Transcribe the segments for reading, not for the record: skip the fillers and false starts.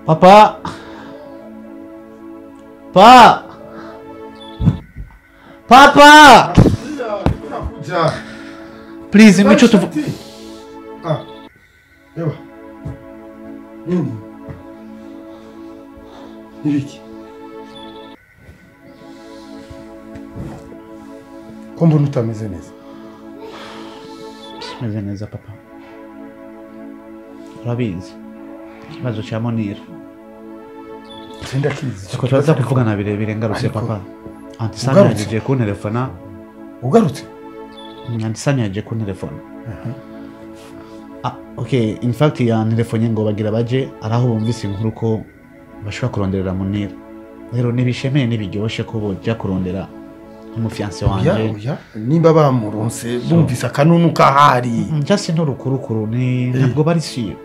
Papa! Pa! Papa! Please, imico tuvu... Ah. Ewa. Nini? Nibiki? Ko mbona utameze neza? Meze neza papa. Urabizi. Ikibazo cya Monira. Sindakizi. Ko turaza kuvugana birebire ngarutse papa. Auntie Sanya yaje kuntelefona. Ugarutse? Auntie Sanya yaje kuntelefona. Ah, okay, in fact yantelefone ngo bagira baje araho bumvise inkuru ko bashobora kuronderera Monira. Rero nibishemeye nibiryoshe ko boja kurondera umufiance wanje. Oya, nimba bamuronse bumvise akanunu kahari. Just nturukurukuru ni ntabwo bari siyo.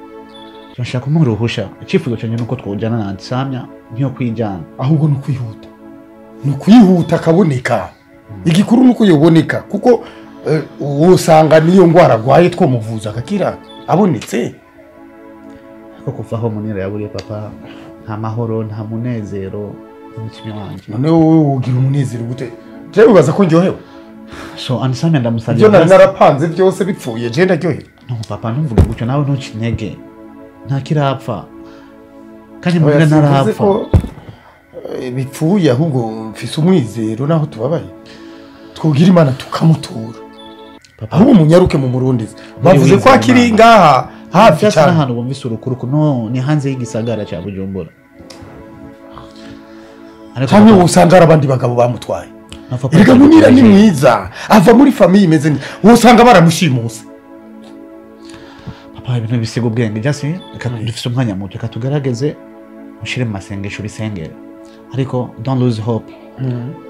Nshaka kumuruhusha. Icyifuzo cyanjye nuko twojana na Auntie Samya ntiyo kwijana. Ahubwo nukwihuta. Nukwihuta akaboneka. Igikuru nuko yoboneka kuko usanga niyo ngwara agwaye twomuvuza akakira abonetse. Ariko kuva aho Munira yaburiye papa nta mahoro nta munezero umutima wanje. None wowe ugira umunezero gute? Je ubaza ko ndyohewe. So Auntie Samya ndamusabye. Ibyo nari narapanze byose bipfuye je ndaryohewe. No papa ntumvuge gutyo nawe ntucinege. Nta kirapfa. Kandi Munira ntarapfa. Bipfuye ahubwo mfise umwizero naho tubabaye. Twogira Imana tukamutura. Ahubwo munyaruke mu murundize. Bavuze ko akiri ngaha hafi cyane. Ahantu bumvise urukuruku no ni hanze y'igisagara cya Bujumbura. Cyangwa usanga abandi bagabo bamutwaye. Erega Munira ni mwiza, ava muri famille imeze neza. Usanga baramushimuse. Papa ibintu bisiga ubwenge just reka dufise umwanya muto reka tugarageze mushire mu masengesho bisengere. Ariko don't lose hope.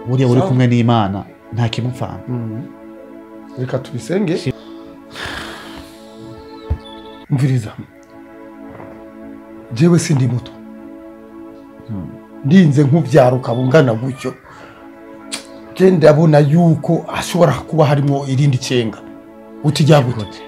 Buriya uri kumwe n'Imana nta kimupfana. Reka tubisenge. Mviriza. Jewe sindi muto. Ndinze nk'ubyaruka bungana gutyo. Je ndabona yuko ashobora kuba harimo irindi cenga. Utijya gute?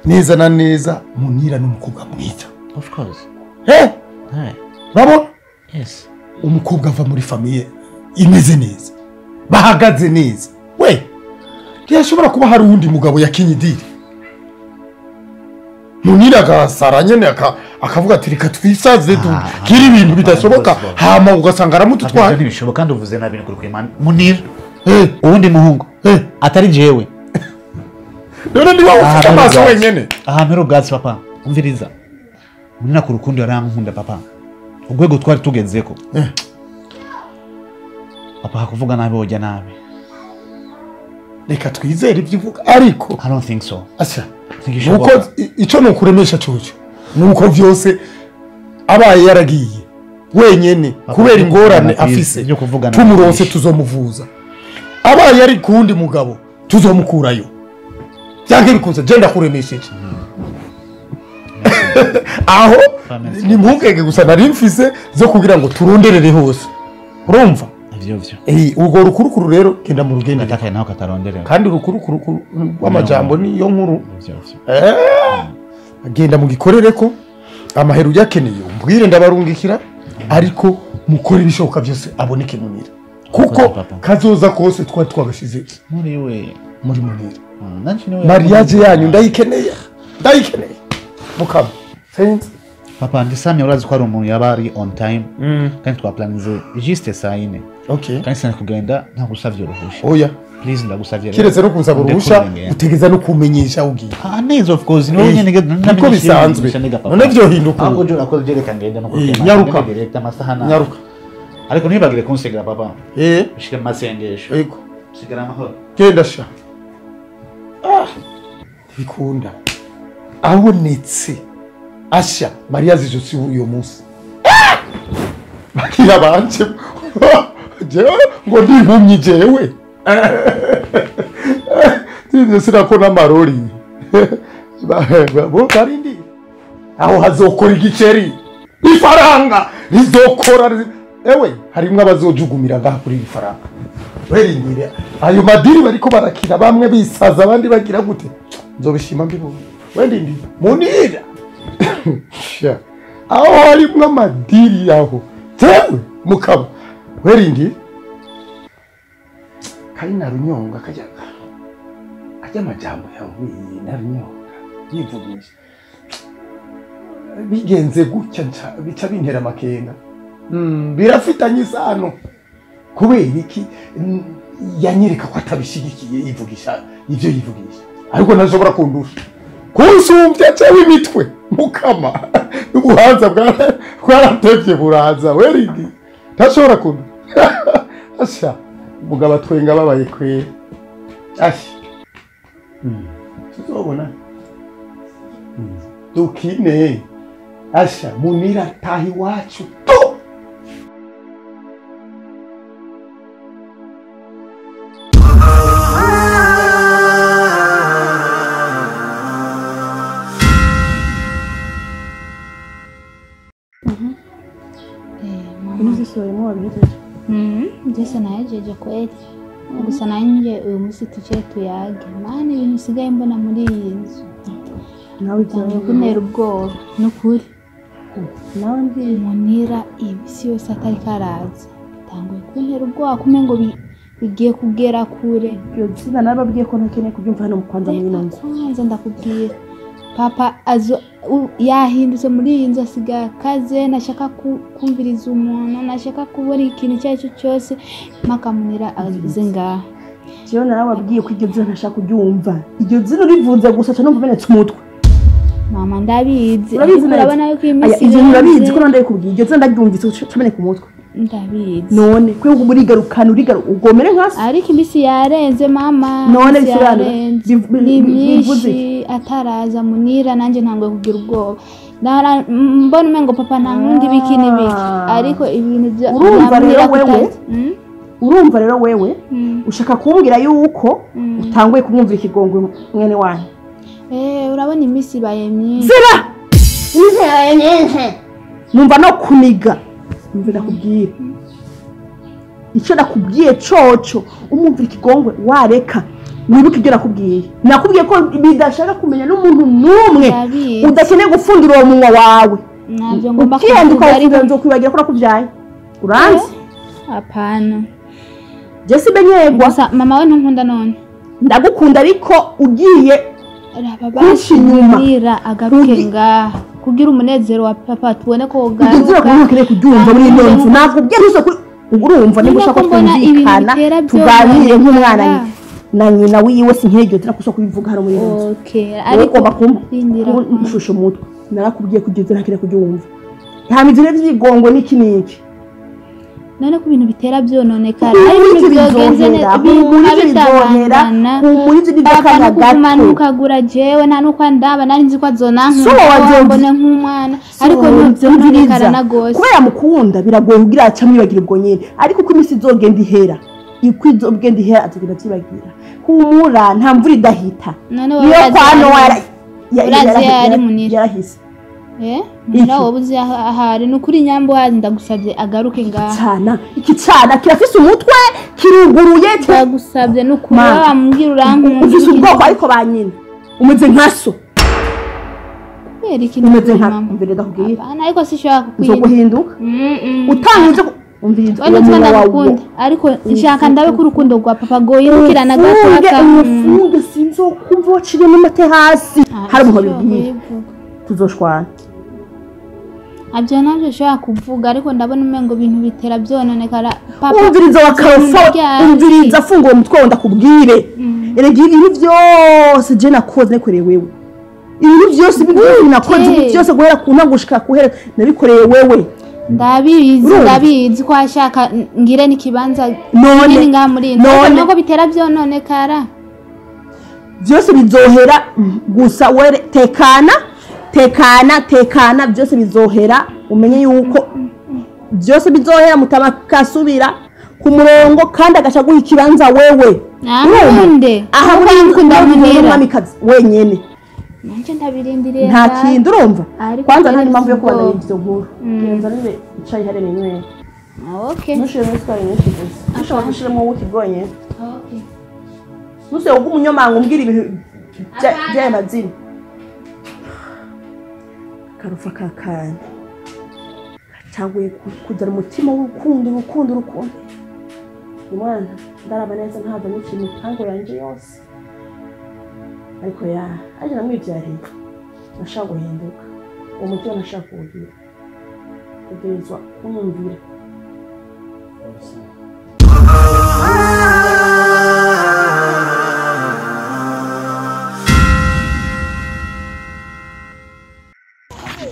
Neza na neza Munira n'umukobwa mwiza. Of course. Eh? Hey. Bravo? Yes. Umukobwa ava muri famille imeze neza. Bahagaze neza. We. Ntiyashobora kuba hari uwundi mugabo yakinye idiri. Munira agasara nyene akavuga ati reka twisaze dukire ibintu bidashoboka hama ugasanga aramututwaye. Ntibishoboka kandi uvuze nabi kuri kwimana. Munira. Uwundi muhungu. Atari jewe. None ni wowe ufite amaso wenyene. Ahantu uri ubwatsi papa. Umviriza. Munira ku rukundo yarankunda papa. Urwego twari tugezeko. Papa hakuvuga nabi wojya nabi. Reka twizere ibyo uvuga ariko I don't think so. Asha. Nuko ico nukuremesha cyoco. Nuko vyose abaye yaragiye wenyene kubera ingorane afise tumuronse tuzomuvuza. Abaye ari kundi mugabo tuzomukurayo. Byanke bikunze je ndakuremesheje. Aho ni mpungenge gusa nari mfise zo kugira ngo turonderere hose. Urumva? Ivyo vyo. Urwo rukurukuru rero genda mu rugendo. Natakaye naho kataronderera. Kandi urukurukuru rw'amajambo niyo nkuru. Ivyo vyo. Agenda mu gikorereko amahera uyakeneye umbwire ndabarungikira ariko mukore ibishoboka byose aboneke Munira. Kuko kazoza kose twari twagashize muri we muri Munira. Nanje niwe mariage yanyu ndayikeneye. Ndayikeneye. Mukama. Sinzi. Papa ndisanye urazi ko ari umuntu yaba ari on time. Kandi twaplanize juste saa 4. Okay. Kandi sinari kugenda ntagusavye uruhusha. Oya. Please ndagusavye. Kiretse no kunsaba uruhusha utegeza no kumenyesha ugiye. Neza of course niwe nyene niko bisanzwe. None vyo hinduka. Ahubwo je urakoze byereka ngenda no kutema. Nyaruka. Direct amasaha na. Nyaruka. Ariko ntibagire kunsegera papa. Ushire mu masengesho. Yego. Sigara amahoro. Genda sha. Bikunda. Abonetse. Asha Maria zijo si uyo munsi. Bakira banje. Jewe ngo ndimpumyi jewe. Tinze sinakona amarori. Bo barindi. Aho hazokora igiceri. Ifaranga rizokora. Ewe harimwe abazojugumira ngaha kuri ifaranga. Werindire ayo madiri bariko barakira bamwe bisaza abandi bagira gute. Nzobishima mbibonye. Werindire Munira. Aho harimwe amadiri aho. Tewe mukaba. Werindire kari na runyonga kajya ajya amajambo yawe na runyonga yivugisha bigenze gutya bica bintera amakenga. Birafitanye isano kubera iki yanyereka ko atabishigikiye yivugisha ivyo yivugisha ariko ntashobora kundusha kunsumbya cewe imitwe mukama ubuhanza bwaratevye buraza werindi ntashobora kundusha. Asha mugaba twenga babaye kwe. Asha tuzobona dukine. Asha Munira tahi wacu to. Jese nahejeje kweli. Gusa nanje uyu munsi tuciye tuyage. Mani ibintu usigaye mbona muri iyi nzu. Nawe byantera ubwoba nukuri. Nawe mbwiye Munira ibisi yose atari karaza. Tanguye kuntera ubwoba kumengo bigiye kugera kure. Iyo zina narababwiye ko ntakeneye kubyumva hano kwanza muri ino nzu. Kwanza ndakubwira. Papa azo yahindutse muri iyi nzu asigaye akaze nashaka kumviriza umuntu nashaka kubona ikintu icyo ari cyo cyose mpaka Munira aze ngaha. Jewe narababwiye ko iryo zina ntashaka kuryumva. Iryo zina urivuze gusa ca numva menetse umutwe. Mama ndabizi. Urabona yuko iminsi ivyo urabizi ko ndayikubwiye iryo zina ndaryumvise ca meneka umutwe. Ndabizi. None kwe urigarukana urigaruka ugomere nkasi. Ariko iminsi yarenze mama. None bisobanura ni myinshi ataraza Munira nanje ntangwe kugira ubwoba. Mbona umengo papa nta nkundi biki n'ibiki ariko ibintu bya urumva rero wewe. Urumva rero wewe ushaka kumbwira yuko utanguye kumwumvira ikigongwe mwene wanyu. Urabona iminsi ibaye myinshi. Zira! Iminsi ibaye myinshi. Numva no kuniga. Numva ndakubwira. Icyo nakubwiye coco umwumvira ikigongwe wareka wibuke ibyo nakubwiye. Nakubwiye ko bidashaka kumenya n'umuntu n'umwe udakeneye gufundira uwo munwa wawe. Navyo ngomba kuvuga ariko nzokwibagira ko nakubyaye. Uranzi? Hapana. Jesse benyegwa. Gusa mama we ntunkunda none. Ndagukunda ariko ugiye raba inyuma agaruke ngaha kugira umunezero wa papa tubone ko ugaruka. Kugira kubyumva muri ino nzu nakubwiye ntuzo urumva niba ushaka twumvikana tuganire nk'umwana na nyina wiwe sinkiryo turakuso kubivuga hano muri ino nzu. Okay, ariko ugomba kumshusha umutwe. Narakubwiye kugeza ntakire kubyumva. Nta mizire by'igongwe n'iki n'iki. None ku bintu bitera byononekara ari ibintu byogenze neza bitabandana umurizi kumanuka gura jewe nta nuko ndaba nari nzi ko azonanka mbone nk'umwana ariko ntubyononekara na gose kubera mukunda biragoye kugira aca mwibagira ubwo nyene ariko uko imisi izogenda ihera ikwizogenda ihera azogenda vyibagira humura nta mvura idahita none kwano urazi yari Munira yarahise Munira wowe uzi ahari nukuri nyambo wazi ndagusabye agaruke ngaha. Cana iki cana kirafise umutwe kiruguruye ndagusabye nukuri wambwira urankunda. Ufise ubwoko ariko banyina. Umeze nkaso. Kubera iki umeze nka mbere ndakubwira. Apana ariko sishobora kukwirinda. Uzoguhinduka. Utanguze umviriza uwo ariko nshaka ndabe ko urukundo rwa papa goyirukirana gataka. Umufunge sinzokumva waciriyemo amate hasi. Hari umuntu bibwira. Tuzoshwana. Abyo navyo shobora kuvuga ariko ndabona umengo bintu bitera byononekara papa. Umviriza wa karofa, umviriza afunguye umutwe ndakubwire. Erega ibintu byose je nakoze nekoreye wewe. Ibintu byose nakoze byose guhera ku ntango gushika kuhera nabikoreye wewe. Ndabizi ndabizi ko ashaka ngire n'ikibanza none ngaha muri none bitera byononekara. Byose bizohera gusa were tekana tekana tekana byose bizohera umenye yuko byose bizohera mutamakasubira ku murongo kandi agaca guha ikibanza wewe. Nande aha muri nkunda munira wenyene. Nanje ndabirindiriye nta kindi urumva kwanza nta impamvu yo kubana ivyo nkuru genza nibe icayi hare ninywera. Okay nushire isukari nyinshi gusa ushobora gushiramo ubuki bwonyene. Okay nuse ugu umunyamanga umbwira ibintu by'aya mazina. Karufa kakana katanguye kuzana umutima w'urukundo urukundo urukundo. Umwana ndaraba neza ntava n'ikintu tango yanje yose ariko ya aje namwibyariye nashaka guhinduka uwo mutima nashaka kuwugira utegerezwa kunyumvira.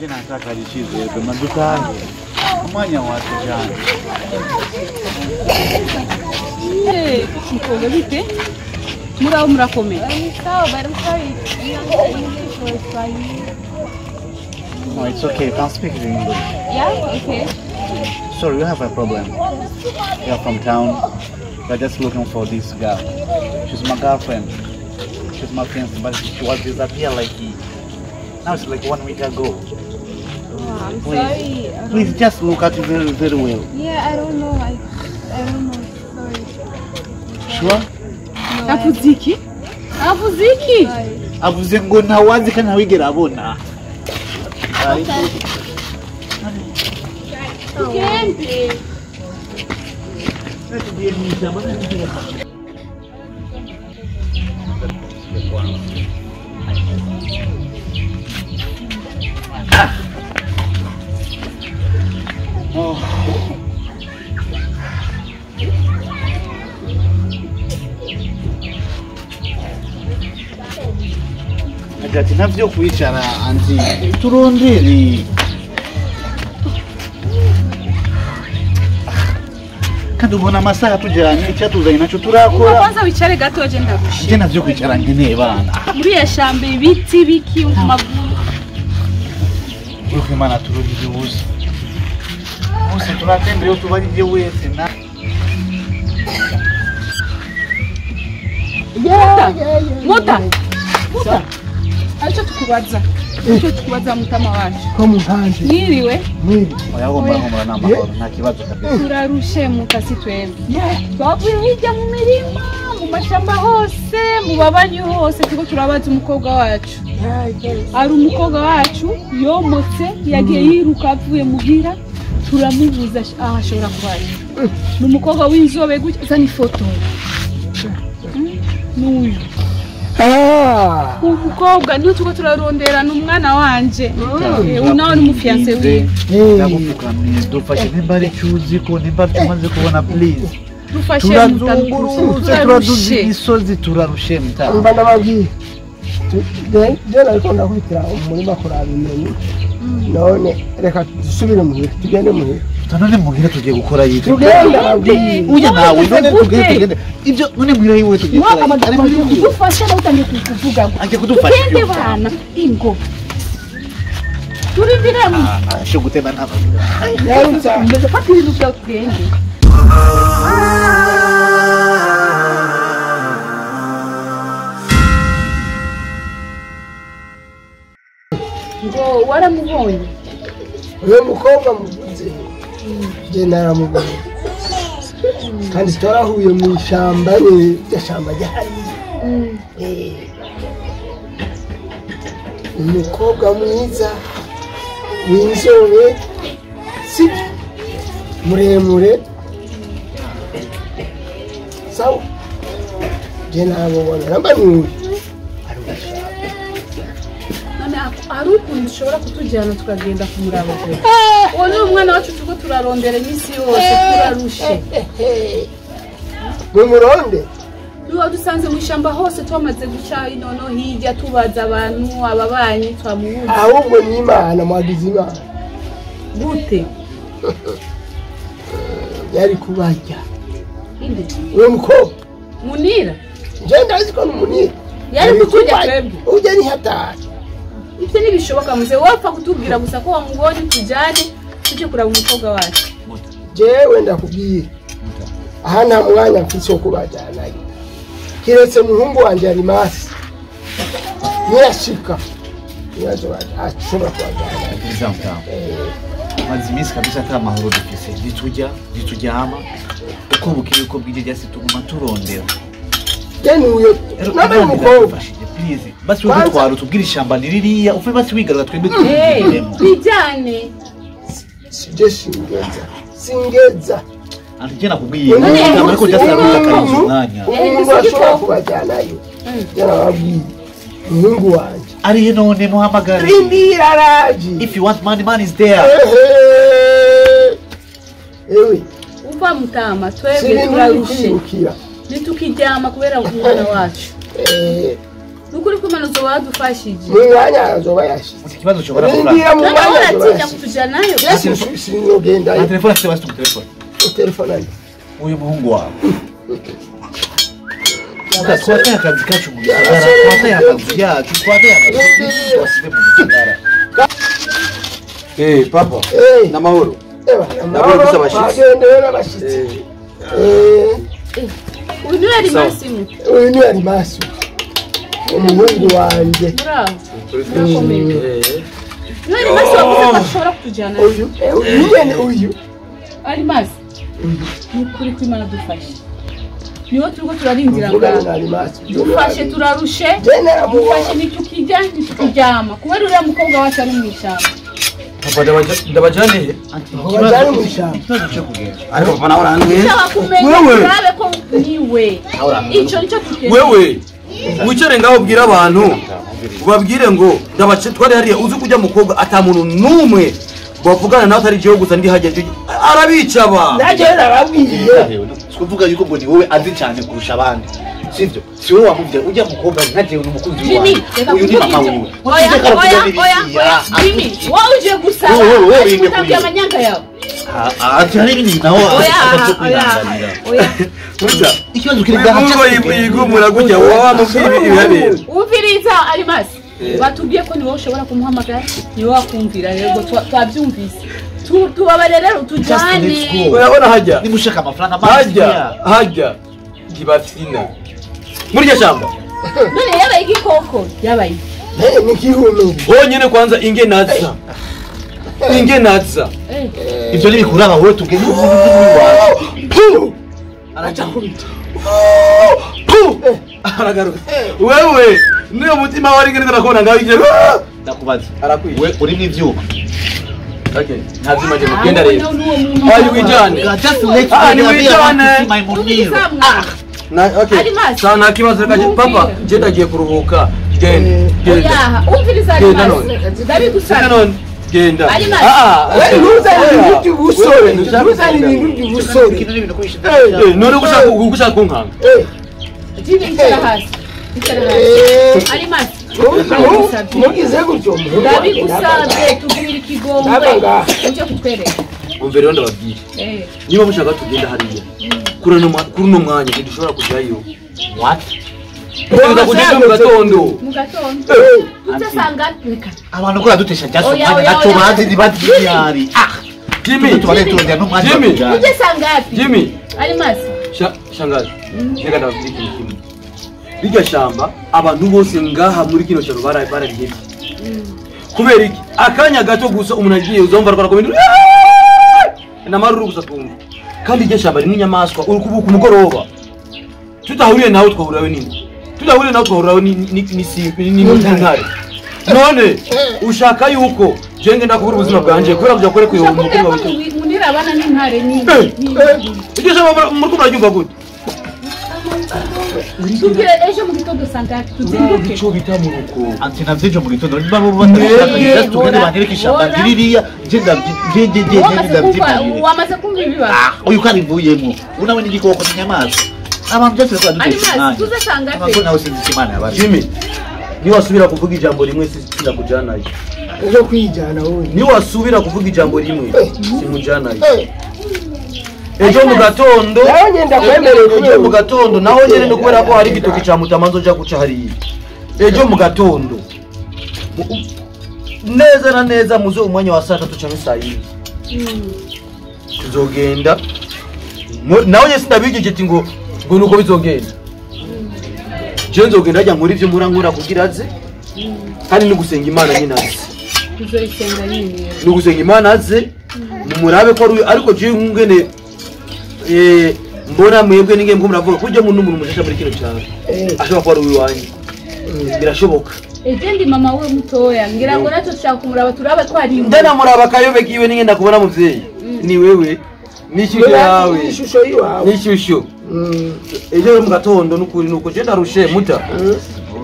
Nataka icyizere madutahe umwanya watujana. Mukobwa bite muraho murakomeye. No, it's okay. You can speak in English. Yeah, okay. Sorry, we have a problem. We are from town. We are just looking for this girl. She's my girlfriend. She's my fiancée, but she was disappeared like now it's like 1 week ago. Oh, I'm please, sorry. Please just look at it very, very well. Yeah, I don't know. I don't know. Sorry. Sure? No, Avuziki? Avuziki? Avuze ngo ntawazi kandi ntawigera abona. Tugende. Oh. Ati navyo kwicara anti turondere kandi ubona amasaha tujyanye icyatuzanye nacyo turakora. Kwanza wicare gato je ndagushe. Je navyo kwicara nkeneye bana. Muri ya shambe ibiti biki mu maguru. Uko Imana tururije ubusa. Bose turatembere tubarije wese na Muta. Muta. Acho tukubaza. Acho tukubaza mutama wacu. Ko munkanje. Mwiriwe. Mwiriwe. Oya ngomba ngomba n'amahoro nta kibazo kabisa. Turarushe mutasi twebwe. Twavuye hirya mu mirima, mu mashamba hose, mu babanyi hose tuko turabaza umukobwa wacu. Ari umukobwa wacu yomotse yagiye yiruka avuye muhira turamubuza aho ashobora kuba ari. Ni umukobwa w'inzobe gutya zana ifoto. N'uyu. Umukobwa niyo tuko turarondera n'umwana wanje. Unawe n'umufiancé wiwe. Ndagupfukamye dufashe nimba ari cyuzi ko nimba tumaze kubona please. Dufashe turazungurutse turaduza imisozi turarushe mta. Mba ndababwiye. Je nariko ndakubitira umurima kuraba inyoni. None reka dusubire muhira tugende muhira. None muhira tugiye gukora yiki? Tugende uya nawe none tugende ibyo none muhira yiwe tugiye gukora. Dufashe nawe utangiye kuvuga ngo agiye kudufasha. Tugende bana ingo. Turindiremo. Asho gutema ntabwo. Yarutsa. Fata ibintu byawe tugende. Ngo Waramubonye? Uyo mukobwa muvuze je naramubonye. Kandi twarahuye mu ishyamba ni ishyamba ryahariye. Umukobwa mwiza w'inzobe si muremure sawa je naramubona namba n'uyu ari mu ishyamba. None ari ukuntu dushobora kutujyana tukagenda kumuraba? Uwo ni umwana wacu turiko turarondera iminsi yose turarushe. Mumuronde Duwa dusanze mu ishyamba hose twamaze guca ino no hirya tubaza abantu ababanyi twamubuze. Ahubwo ni Imana mwagize Imana. Gute? Yari kubarya. Inde? Uwo mukobwa. Munira? Je ndazi ko ni Munira. Yari kuturya twebwe. Ujya ni hatari. Ibyo ntibishoboka muze wapfa kutubwira gusa ko wamubonye tujyane tujye kuraba umukobwa wacu. Jewe ndakubwira. Aha nta mwanya mfise wo kubajyanayo. Kiretse muhungu wanje ari masi. Niyashika. Ashobora kubajyana. Maze iminsi kabisa ata mahoro dufise. Ntitujya, ntituryama. Uko bukeye uko bwije byase tuguma turondera. Uyo nabe umukobwa. Please, basi udutwara utubwire ishyamba ni ririya, ufe basi wigarura twembe tubigiremo. Twijyane. Je singeza. Singeza. Anje nakubwiye ariko jasara gutakaza umwanya. Umuntu ashobora kubajyanayo. Yarababwiye. Umuhungu wanje. Ari he none muhamagare. Rindira araje. If you want money, money is there. Ewe. Uva mutama twebwe turarushe. Nitukiryama kubera umwana wacu. Nukuri ko Imana uzoba wadufashije. Mu mwanya azoba yashize. Ikibazo ushobora gukora. Rindira mu mwanya azoba uratinya yashize. kutujanayo. Sinogenda. Na telefone afite basi tumutelefone. Telefone ari. Uyu muhungu wawe. Twateye akazi kacu mu gisagara, twateye akazi yacu, twateye akazi twasize mu gisagara. Papa. N'amahoro. Ndabona gusa abashitsi. Bagendewe n'abashitsi. Uyu niwe ari masimu. Uyu niwe ari masimu. Umuhungu wanje. Muraho. Murakomeye. Niwe ari masimu wavuze ko ashobora kutujyana. Uyu nyene uyu. Ari masi. Ni ukuri ko Imana dufashe. Niho turiko turarindira ngaho. Dufashe turarushe. Dufashe nitukijya ntitukiryama. Kubera uriya mukobwa wacu ari mu ishyamba. Papa ndabajyane he? Bajyane mu ishyamba. Ikibazo cyo kugenda. Ariko papa nawe urantwera. Ushaka kumenya turabe ko niwe. Ico nico tukeneye. Wewe wicare ngaho ubwire abantu ubabwire ngo ndabace twari hariya uzi kujya mukobwa ata muntu n'umwe bavugana nawe atari jewe gusa ndi hajya arabica ba. Naje narababwiye. Sikuvuga yuko ngo ni wowe azi cyane kurusha abandi. Sivyo? Si wowe wamuvye ujya mukobwa nka jewe n'umukunzi wawe. Uyu ni mama wiwe. Oya oya oya. Jimmy, wowe uje gusaba. Wowe utabwiye amanyanga yawe. Ati hari ibindi naho atacyo kwihanganira. Oya. Musa, Ikibazo kiri ngaha Mungu yigumura gutya wowe wamubwiye ibihabera. Umviriza ari masi. Batubwiye ko ni wowe ushobora kumuhamagara, ni wowe wakumvira rero twabyumvise. Tubabare rero tujyane. Urabona hajya. Nimushaka amafaranga hajya hajya ntibafina. Muri iryo shyamba. None yabaye igikoko, yabaye. Ni igihumbi. Honyine kwanza inge naza. Inge naza. Ibyo ntibikuraba wowe tubwiye n'ubu. Aracyakubita. Aragaruka. Wewe niyo mutima wari ngene ndakubona ngaho igiye. Ndakubaza. Arakwiye. We uri n'ivyuma. Okay. Nta vyuma je mugenda rero. Ayi wijane. Just let ni wijane. My Munira. Na okay. Sawa nta kibazo reka papa je ndagiye kuruhuka. Genda. Genda. Umviriza ari masi. Ndabigusaba. None genda. Ntuzane ibintu by'ubusore. Ntuzane ibintu by'ubusore. None gushaka kunkanga. Jimmy icara hasi. Icara hasi. Ari masi. Mugize gutyo. Ndabigusabye tugwira ikigongwe. Uje kutwereka. Umve rero ndababwira. Niba mushaka tugenda hariya. Kuri uno mwanya ntidushobora kujyayo. What? Tugenda kujyayo mu gatondo. Mu gatondo. Tutasanga reka. Abantu ko radutesha just umwanya nacyo bazi ntibadiyari. Jimmy, Jimmy. Uje sangapi? Jimmy. Ari masi. Shangazi. Reka ndababwira ikintu kimwe. Birya shamba abantu bose ngaha muri kino cyaro bararihebye. Kubera iki? Akanya gato gusa umuntu agiye uzumva ariko arakomenda namaruru gusa twumva. Kandi iryo shamba rimwe inyamaswa uri kubuka umugoroba. Tutahuriye nawe twahurirawe nini? Tudahuriye nawe twahurirawe ni none ushaka yuko jenge ndakubura ubuzima bwanje kubera kujya kure kuyo umukobwa Munira abana n'intare ni. Iryo shamba muri kumuraryumva gute? Tubwire ejo mu gitondo sangati tuzinduke. Ico bita mu ruko. Anti navyo mu gitondo niba bo batashaka tugende bantereke ishamba ririya je ndavye ndavye wamaze kumva ibibazo. Uyu kandi mvuyemo unawe n'igikoko n'inyamaswa. Abantu byose bakadutesha umwanya. Tuze sangati. Amako nawe sinzi Imana yabari. Jimmy niwasubira kuvuga ijambo rimwe sinakujanayo. Ejo kwijana wowe. Niwasubira kuvuga ijambo rimwe simujanayo. Ejo mu gatondo ejo mu gatondo naho nyene no kubera ko hari igitoki ca mutamanzo nja guca hariya. Ejo mu gatondo neza na neza muze umwanya wa saa 3 canke saa 4. Tuzogenda naho nyene sindabigije ati ngo nuko bizogenda. Je nzogenda ajya nkora ivyo murankora kugira aze kandi no gusenga Imana nyine aze. Tuzoyisenga nyine. No gusenga Imana aze mumurabe ko ari ariko je ngene mbona mwebwe ninge mko muravuga kujya mu n'umuntu mushasha muri kino cyaro ashobora kuba ari uwanyu birashoboka. Eje ndi mama we mutoya ngira ngo natwe tushaka kumuraba turaba twari ndana muraba kayobe kiwe ninge ndakubona muvyeyi ni wewe n'ishusho yawe n'ishusho yiwawe n'ishusho ejo mu gatondo nukuri nuko je ndarushe muta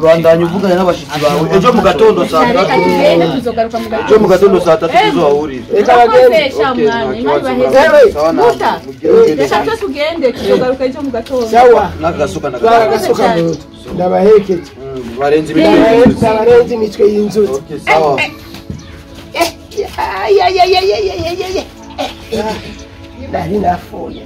bandanye uvugana n'abashitsi bawe ejo mu gatondo saa 3 tuzogaruka mu gatondo ejo mu gatondo saa 3 tuzohahurira reka bagende muta reka tugende tuzogaruka ejo mu gatondo sawa n'agasuka n'agasuka ndabahekeje barenze imitwe barenze imitwe y'inzuzi okay sawa nari nafuye.